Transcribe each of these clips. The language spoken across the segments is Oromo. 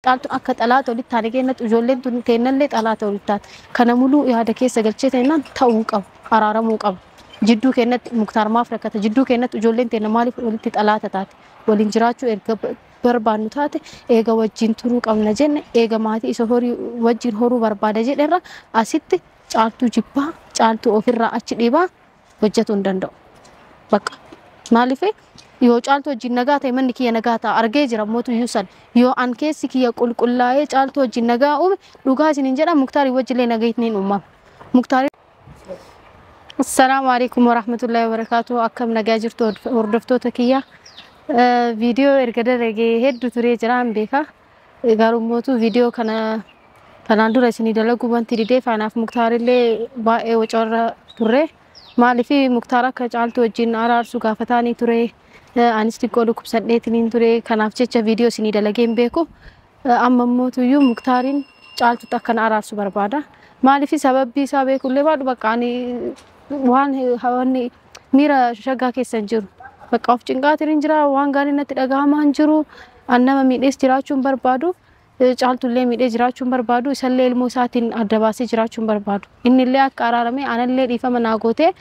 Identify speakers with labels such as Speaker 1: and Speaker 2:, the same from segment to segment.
Speaker 1: Caaltuun akka xalaata walitti taane keenyatti ijoolleen tun teennallee xalaata walitti taate. Kana muluu yaada keessa galchee ta'inaan ta'uu qabu. Araaramuu qabu. Jidduu keenyatti Muktaar maaf rakkata? Jidduu keenyatti ijoolleen teenna maaliif walitti xalaata taate? Waliin jiraachuu erga barbaannu taate, eega wajjin turuu qabna jenne, eega maatii isa horii wajjin horuu barbaada jedherra asitti Caaltuu jibbaa, Caaltuu ofirraa achi dhiibaa hojjetuu hin danda'u. Bakka. Maaliif yoo Caaltuu wajjin nagaa ta'e manni kiyya nagaa ta'a, argee jira mootuyyuu san. Yoo an keessi kiyya qulqullaa'ee Caaltuu wajjin nagaa uume, dhugaa isiniin jedha, Muktaarii wajjillee nagaa uumama. Muktaarii. Assalaamu alaikum warahmatullahi wabarakatuh. Akkam nagaa jirtu hordoftoota kiyya? Viidiyoo erga dalagee hedduu turee jira hin beeka. Garuu mootu viidiyoo kana kanaan dura isinii dalaguu wanti didee faanaaf Muktaarillee baay'ee wacarra turre. Maaliif Muktaar akka Caaltuu wajjin araarsu gaafataanii ture. Anis xiqqoo dhukkubsadheetiniin ture. Kanaaf jecha viidiyoo isinii dalagee hin beeku. Amma mootuyyuu Muktaariin Caaltuutti akkana araarsu barbaada. Maaliif sababbii isaa beekullee baadhu, bakka ani waan wanni miira shaggaa keessa hin jiru. Bakka of cinqaatiin hin jira, waan gaarii natti dhagahamaa hin jiru. An nama miidhees jiraachuu hin barbaadu. Caaltullee miidhee jiraachuu hin barbaadu. Isallee ilmoo isaatiin adda baasee jiraachuu hin barbaadu. Innillee akka araaramee anallee dhiifama naa gootee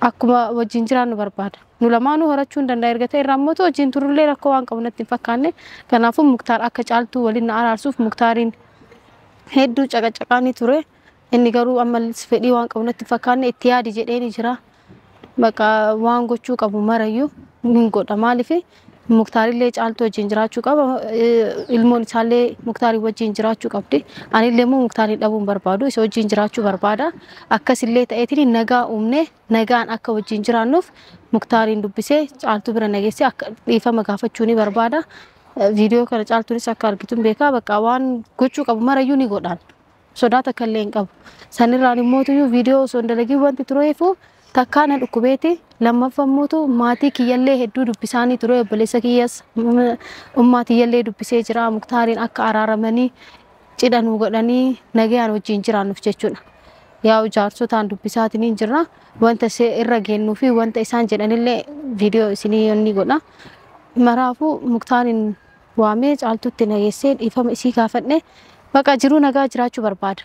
Speaker 1: akkuma wajjin jiraannu barbaada. Nu lamaanuu horachuu hin danda'a erga ta'e irraa immoo wajjin turullee rakkoo waan qabu natti hin fakkaanne. Kanaafuu Muktaar akka Caaltuu waliin na araarsuuf Muktaariin hedduu caqacaqaanii ture. Inni garuu ammas fedhii waan qabu natti hin fakkaanne, itti yaadi jedheeni jira. Bakka waan gochuu qabu marayyuu hin godha. Maaliif Muktaarillee Caaltuu wajjin jiraachuu qaba. Ilmoon isaallee Muktaarii wajjin jiraachuu qabdi. Anillee immoo Muktaarii dhabuu hin barbaadu. Isa wajjin jiraachuu barbaada. Akkasillee ta'eetiin nagaa uumne nagaan akka wajjin jiraannuuf Muktaariin dubbisee Caaltuu bira nageessee akka dhiifama gaafachuu ni barbaada. Viidiyoo kana Caaltuunis akka argitu hin beekaa. Bakka waan gochuu qabu marayyuu ni godhaan. Sodaa takka illee hin qabu. Sanirraan immoo viidiyoo osoo hin dalagin wanti tureefu takkaa na dhukkubeeti, lammaffaa immoo maatii kiyyallee hedduu dubbisaanii ture, obboleessa kiyyas ummaa kiyyallee dubbisee jira, Muktaariin akka araaramanii cidha nu godhanii nagayaan wajjin jiraannuuf jechuudha. Yaa'u jaarsotaan dubbisaatiin jirra. Wanta irra geennuu fi wanta isaan jedhanillee viidiyoo isinii ni godha. Maraafuu Muktaariin waamee Caaltuutti nageessee dhiifama isii gaafadhe, baqa jiruu nagaa jiraachuu barbaada.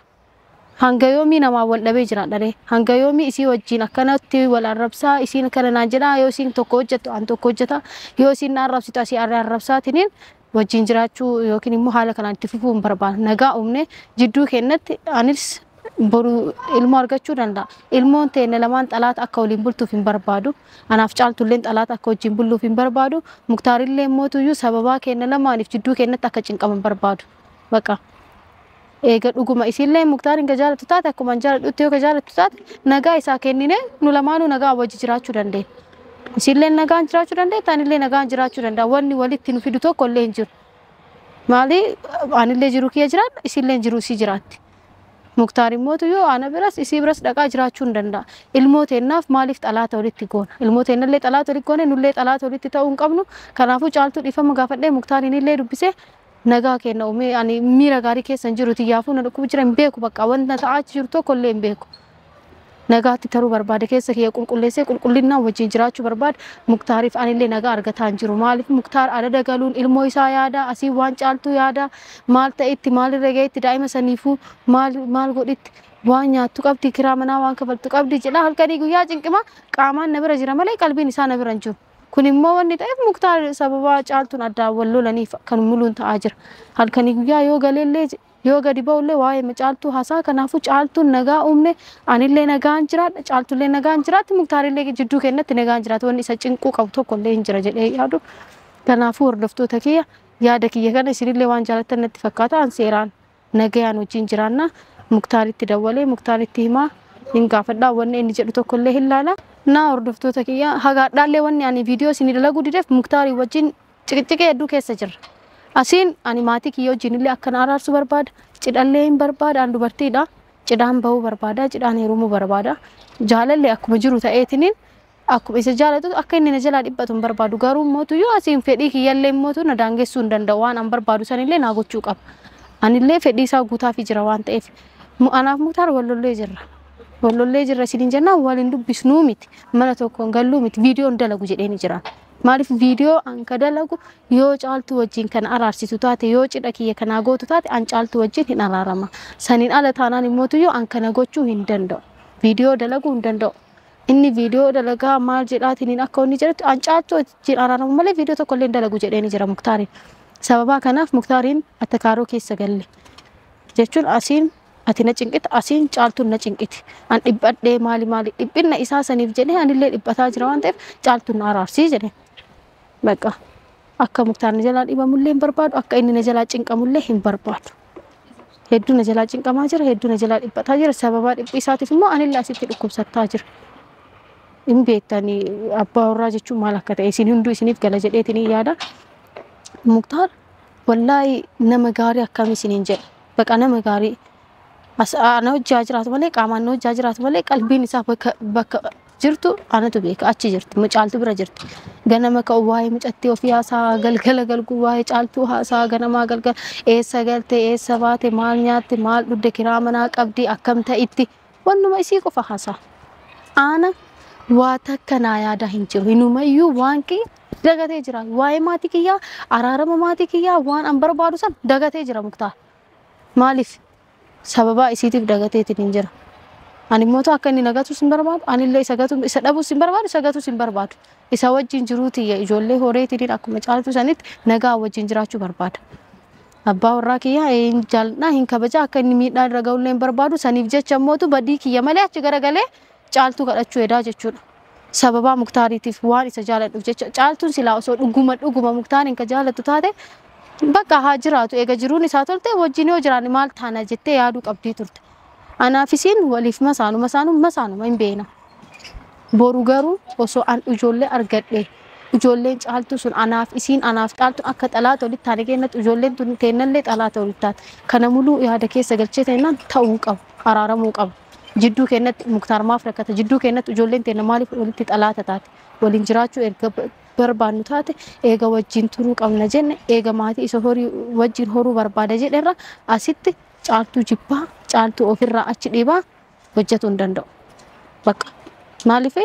Speaker 1: Hanga yoomii namaa wal dhabee jiraadha? Hanga yoomii isii wajjin akkanatti wal arrabsaa, isiin akkana naan jedhaa, yoo isiin tokko hojjettu an tokko hojjeta, yoo isiin na arrabsitu asii arrabsaatiniin wajjin jiraachuu yookiin immoo haala kanaan itti fufuu hin barbaadu. Nagaa uumne jidduu keenyatti anis boru ilmoo argachuu danda'a. Ilmoon teenne lamaan xalaata akka waliin bultuuf hin barbaadu. Anaaf Caaltulleen xalaata akka wajjin bulluuf hin barbaadu. Muktaarillee mootuyyuu sababaa keenya lamaaniif jidduu keenyatti akka cinqaman barbaadu. Baqa. Eega dhuguma isiillee Muktaariin ka jaalattu taate, akkuma an jaaladhutti yoo ka jaalattu taate, nagaa isaa kennine nu lamaanuu nagaa wajji jiraachuu dandeenya. Isiillee nagaan jiraachuu dandeenya, anillee nagaan jiraachuu danda'a. Wanni walitti nu fidu tokko illee hin jiru. Maali anillee jiru kiyya jiraadha, isiillee jiru isii jiraatti. Muktaar immoo yoo ana biras isii biras dhaqaa jiraachuu hin danda'a. Ilmoo teennaaf maaliif xalaata walitti goona? Ilmoo teennallee xalaata walitti goone, nullee xalaata walitti ta'uu hin qabnu. Kanaafuu Caaltuu dhiifama gaafadhee Muktaariin illee dubbisee nagaa kenna uumee ani miira gaarii keessa hin jiru, xiyyaafuu na dhukkubu jira, hin beeku, bakka wanta ta'aa jiru tokko illee hin beeku. Nagaatti taruu barbaada, keessa kiyya qulqulleessee qulqullinnaan wajjin jiraachuu barbaada. Muktaariif anillee nagaa argataa hin jiru. Maaliif Muktaar adada galuun ilmoo isaa yaada, asii waan Caaltuu yaada, maal ta'etti, maalirra ga'etti, daa'ima saniifuu maal maal godhitti, waan nyaattu qabdi, kiraa manaa waan kafaltu qabdi jedha halkanii guyyaa cinqima, qaamaan na bira jira malee qalbiin isaa na bira hin jiru. Kun immoo wanni ta'eef Muktaar sababa Caaltuun addaan wal lolaniif kan muluun ta'aa jira. Halkanii guyyaa yoo galeellee yoo gadi ba'ullee waa'ee Caaltuu haasaa. Kanaafuu Caaltuun nagaa uumne anillee nagaan jiraadha, Caaltullee nagaan jiraatti, Muktaarillee jidduu keenyatti nagaan jiraata, wanni isa cinquu qabu tokko illee hin jira jedhee yaadu. Kanaafuu hordoftoota kiyya, yaada kiyya kana isinillee waan jaalattan natti fakkaata, an seeraan nagayaan wajjin jiraanna. Muktaaritti dawwalee Muktaaritti himaa hin gaafadhaa, wanni inni jedhu tokko illee hin laala. Naa hordoftoota kiyya, hagaadhaallee wanni ani viidiyoo isinii dalaguu dideef Muktaarii wajjin ciqiciqee hedduu keessa jirra. Asiin ani maatii kiyya wajjin illee akkana araarsuu barbaada. Cidhallee hin barbaada, an dubartiidha. Cidhaan bahuu barbaada, cidhaan heerumuu barbaada. Jaalalli akkuma jiru ta'eetiniin akkuma isa jaalatu akka inni na jalaa dhiphatu hin barbaadu. Garuu mootuyyuu asiin fedhii kiyyallee mootu na daangessuu hin danda'u. Waan an barbaadu sanillee naa gochuu qaba. Anillee fedhii isaa guutaafii jira waan ta'eef. Anaaf Muktaar wal lollee jirra. Wal lollee jirra isiniin jennaan waliin dubbisnuu miti. Mana tokkoon galluu miti. Viidiyoon dalagu jedhee ni jira. Maaliif viidiyoo an ka dalagu yoo Caaltuu wajjin kan araarsitu taate, yoo cidha kiyya kanaa gootu taate, an Caaltuu wajjin hin araarama. Saniin ala taanaan immootuyyuu an kana gochuu hin danda'u. Viidiyoo dalaguu hin danda'u. Inni viidiyoo dalagaa maal jedhaatiin akka inni jedhutti an Caaltuu wajjin araaramu malee viidiyoo tokko illee hin dalagu jedhee jira Muktaariin. Sababaa kanaaf Muktaariin attakaaroo keessa galle. Jechuun asiin ati na cinqita, asiin Caaltuun na cinqiti. An dhiphadhee maali maali dhiphinna isaa saniif jedhee anillee dhiphataa jira waan ta'eef Caaltuun na araarsii jedhe. Bakka akka Muktaar na jalaa dhibamullee hin barbaadu, akka inni na jalaa cinqamullee hin barbaadu. Hedduu na jalaa cinqamaa jira, hedduu na jalaa dhiphataa jira. Sababaa dhiphi isaatiif immoo anillee asitti dhukkubsataa jira. Hin beektanii abbaa warraa jechuun maal akka ta'e isin hunduu isiniif gala jedheetiin yaada. Muktaar wallaahi nama gaarii akkamii isiniin jedha. Baqa nama gaarii. As ana hojjaa jiraatu malee, qaamaan na hojjaa jiraatu malee, qalbiin isaa bakka jirtu anatu beeka, achi jirti, Caaltuu bira jirti. Ganama ka'u waa'ee mucattii ofii haasaa, galgala galguu waa'ee Caaltuu haasaa, ganamaa galgala eessa galte, eessa baate, maal nyaatte, maal dhugde, kiraa manaa qabdi, akkam ta'itti, wannuma isii qofa haasaa. Ana waa takka naa yaadaa hin jiru. Hinumayyuu waan kiyya dagatee jira. Waa'ee maatii kiyyaa, araarama maatii kiyyaa, waan an barbaadu san dagatee jira Muktaar. Maaliif? Sababaa isiitiif dagateetiin hin jira. Ani immoo akka inni nagatus hin barbaadu, anillee isa gatu, isa dhabus hin barbaadu, isa gatus hin barbaadu. Isa wajjin jiruu tiyya ijoollee horeetiin akkuma Caaltuu sanitti nagaa wajjin jiraachuu barbaada. Abbaa warraa kiyyaa hin jaalladha, hin kabaja, akka inni miidhaa irra ga'ullee hin barbaadu. Saniif jecha immootu badii kiyya malee achi garagalee Caaltuu kadhachuu edaa jechuudha. Sababaa Muktaariitiif waan isa jaaladhuuf jecha. Caaltuun silaa osoo dhuguma dhuguma Muktaariin ka jaalattu taate, bakka haa jiraatu, eega jiruun isaa tolte wajjin yoo jiraanne maal taana jettee yaaduu qabdii turte. Anaaf isiin waliif masaanu masaanu masaanuma hin beena. Boru garuu osoo an ijoollee argadhe, ijoolleen Caaltuu sun anaaf isiin anaaf Caaltuun akka xalaata walitti taane kennatti ijoolleen tun teennallee xalaata walitti taate. Kana muluu yaada keessa galchee ta'ennaan ta'uu qabu, araaramuu qabu. Jidduu keenyatti Muktaar maaf rakkata? Jidduu keenyatti ijoolleen teenna maaliif walitti xalaata taate? Waliin jiraachuu erga barbaannu taate, eega wajjin turuu qabna jenne, eega maatii isa horii wajjin horuu barbaada jedherra asitti Caaltuu jibbaa, Caaltuu ofirraa achi dhiibaa hojjetuu hin danda'u. Bakka maaliif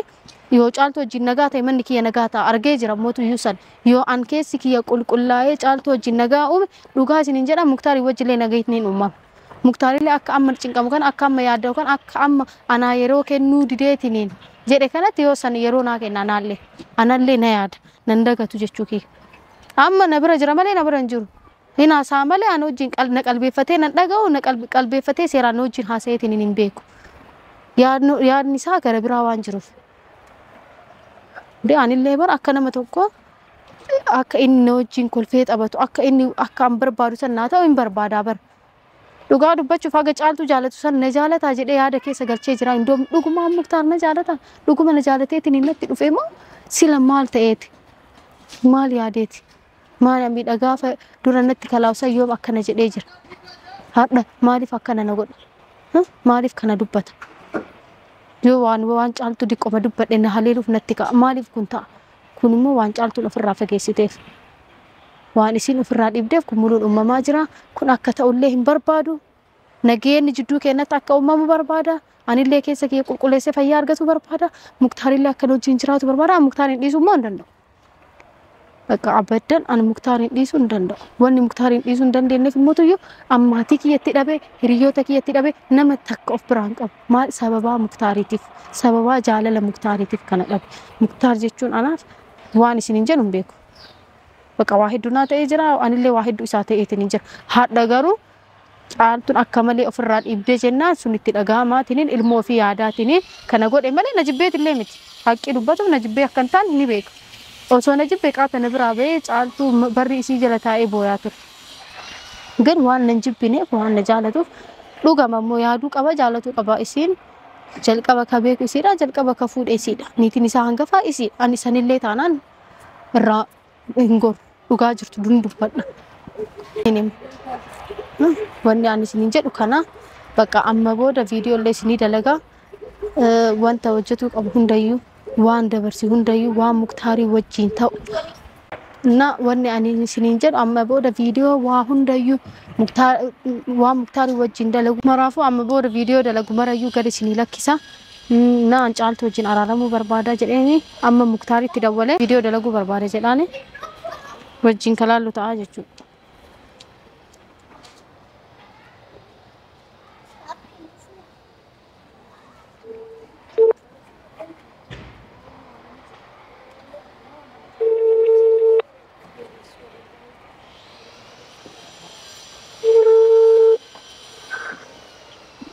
Speaker 1: yoo Caaltuu wajjin nagaa ta'e manni kiyya nagaa ta'a argee jira mootuyyuu san. Yoo an keessi kiyya qulqullaa'ee Caaltuu wajjin nagaa uume, dhugaa isiniin jedha, Muktaarii wajjillee nagaa hin uumama. Muktaarillee akka amma cinqamu kana, akka amma yaadda'u kana, akka amma anaa yeroo kennuu dideetiniin jedhe kanatti yoo san yeroo naa kenna, anallee anallee na yaada, nan dagatu jechuu kiyya. Amma na bira jira malee na bira hin jiru. Hin haasaa malee ana wajjin na qalbeeffatee nan dhaga'u, na qalbeeffatee seeraan na wajjin haasa'eetiin hin beeku. Yaadni isaa gara biraa waan jiruuf. Anillee bara akka nama tokko akka inni na wajjin kolfee taphatu, akka inni akka an barbaadu san naa ta'u hin barbaadaa bara. Dhugaa dubbachuuf haga Caaltuu jaalatu san na jaalataa jedhee yaada keessa galchee jira. Indoom dhugumaan Muktaar na jaalata? Dhuguma na jaalateetiin natti dhufe moo sila maal ta'eeti? Maal yaadeeti? Maal miidhagaa dura natti kalaawsa yoom akkana jedhee jira? Har'a maaliif akkana na godha? Maaliif kana dubbata? Yoo waan Caaltuu diqqoma dubbadhe na haleeluuf natti ka'a. Maaliif kun ta'a? Kun immoo waan Caaltuun ofirraa fageessiteef. Waan isin ofirraa dhibdeef kun muluun uumamaa jira. Kun akka ta'ullee hin barbaadu. Nageenyi jidduu keenyatti akka uumamu barbaada. Anillee keessa kiyya qulqulleessee fayyaa argatu barbaada. Muktaarillee akka wajjin jiraatu barbaada. Muktaariin dhiisuu immoo hin danda'u. Bakka abaddan ani Muktaariin dhiisuu hin danda'u. Wanni Muktaariin dhiisuu hin dandeenyeef immoo tuyyuu ammaatii kiyyatti dhabee, hiriyoota kiyyatti dhabee, nama takka of biraan qabu. Maal sababaa Muktaariitiif, sababaa jaalala Muktaariitiif kana dhabe. Muktaar jechuun anaaf waan isin hin jedhu hin beeku. Bakka waa hedduu naa ta'ee jira, anillee waa hedduu isaa ta'eetiin hin jira. Hadha garuu Caaltuun akka malee ofirraa dhiibdee jennaan sun itti dhaga'amaatiin ilmoo fi yaadaatiin kana godhe malee na jibbeetillee miti. Haqqi dubbatuuf na jibbee akka hin taane ni beeka. Osoo na jibbee qaata na biraa bahee Caaltuu barri isii jala taa'ee booyaa ture. Gan waan nan jibbineef, waan na jaalatuuf, dhugama immoo yaaduu qaba, jaalatuu qaba. Isiin jalqaba ka beeku isiidha, jalqaba ka fuudhe isiidha. Niitiin isaa hangafaa isiidha. Ani sanillee taanaan irraa hin goru. Dhugaa jirtu dun dubbadha. Wanni ani isiniin jedhu kana. Bakka amma booda viidiyoo illee isinii dalagaa, wanta hojjetuu qabu hundayyuu, waan dabarsi hundayyuu, waan Muktaarii wajjin ta'u na wanni ani isiniin jedhu, amma booda viidiyoo waa hundayyuu waan Muktaarii wajjin dalagu maraafuu amma booda viidiyoo dalagu marayyuu gadi isinii lakkisa. Naan Caaltuu wajjin araaramuu barbaada jedheeni amma Muktaaritti dawwalee viidiyoo dalaguu barbaada jedhaani wajjin kalaallu ta'a jechuudha.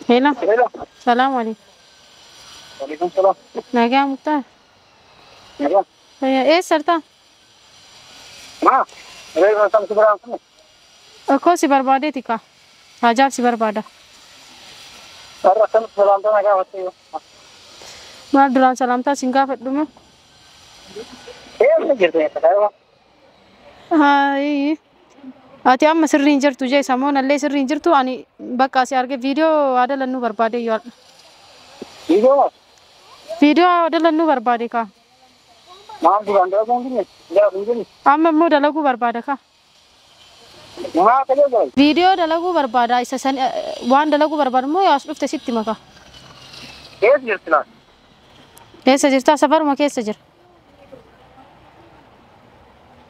Speaker 1: Hello. Salaamu alaikum.
Speaker 2: Waalaikum salaam.
Speaker 1: Nagaa Muktaar.
Speaker 2: Nagaa.
Speaker 1: Eessa jirta?
Speaker 2: Maa? Reefa samsi biraan kun.
Speaker 1: Koo si barbaadeeti kaa. Hajaaf si barbaada.
Speaker 2: Warra samsi salaamtaa nagaa fattee.
Speaker 1: Maal duraan salaamtaa sin gaafadhu moo?
Speaker 2: Eessa jirtu eessa?
Speaker 1: Hayi. Ati amma sirrii hin jirtu jee samoon allee sirrii hin jirtu ani bakka si arge viidiyoo adalannuu barbaade yoo har'a.
Speaker 2: Viidiyoo maal?
Speaker 1: Viidiyoo adalannuu barbaade kaa.
Speaker 2: Maal duraan dalaguu hin jirre? Dalaguu hin jirre?
Speaker 1: Amma immoo dalaguu barbaada kaa.
Speaker 2: Maa akka jedhu?
Speaker 1: Viidiyoo dalaguu barbaada isa san waan dalaguu barbaadu immoo yoo as dhufte sitti maka.
Speaker 2: Eessa jirti laata?
Speaker 1: Eessa jirtaa? Safaruma keessa jira.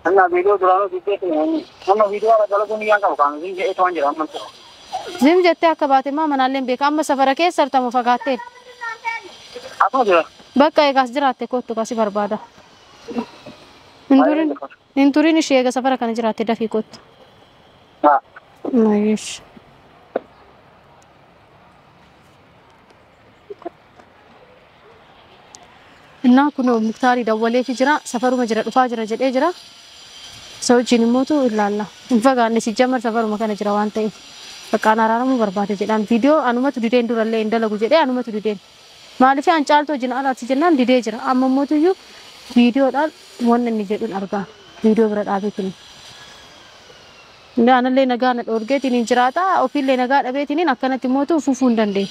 Speaker 2: Anna viidiyoo duraanuu dibbee ta'e amma viidiyoo ala dalaguu ni qabu kan zin jedhee to'an jira amma.
Speaker 1: Zim jettee akka baate maa manaallee beeka amma safara keessa artamu fagaattee.
Speaker 2: Akkuma jira.
Speaker 1: Bakka eegaas jiraatte kottu kasi barbaada. Hin turin ishee eega safara kana jiraatte dafii kottu. Mayish. Innaa kunoo Muktaarii dawwaleefi jira safaruma jira dhufaa jira jedhee jira. Isa wajjin immootu ilaalla. Hin fagaanne si jammar safaruma kana jira waan ta'eef. Bakka an araaramuu barbaade jedhaan viidiyoo anumatu dideen durallee hin dalagu jedhee anumatu dideen. Maaliif an Caaltuu wajjin araarsi jennaan didee jira. Amma immootuyyuu viidiyoodhaan wanna inni jedhuun argaa. Viidiyoo bira dhaabeetiin. Inni anallee nagaa na dhoorgeetiin hin jiraata ofiillee nagaa dhabeetiin akkanatti immootu fufuu hin dandeenye.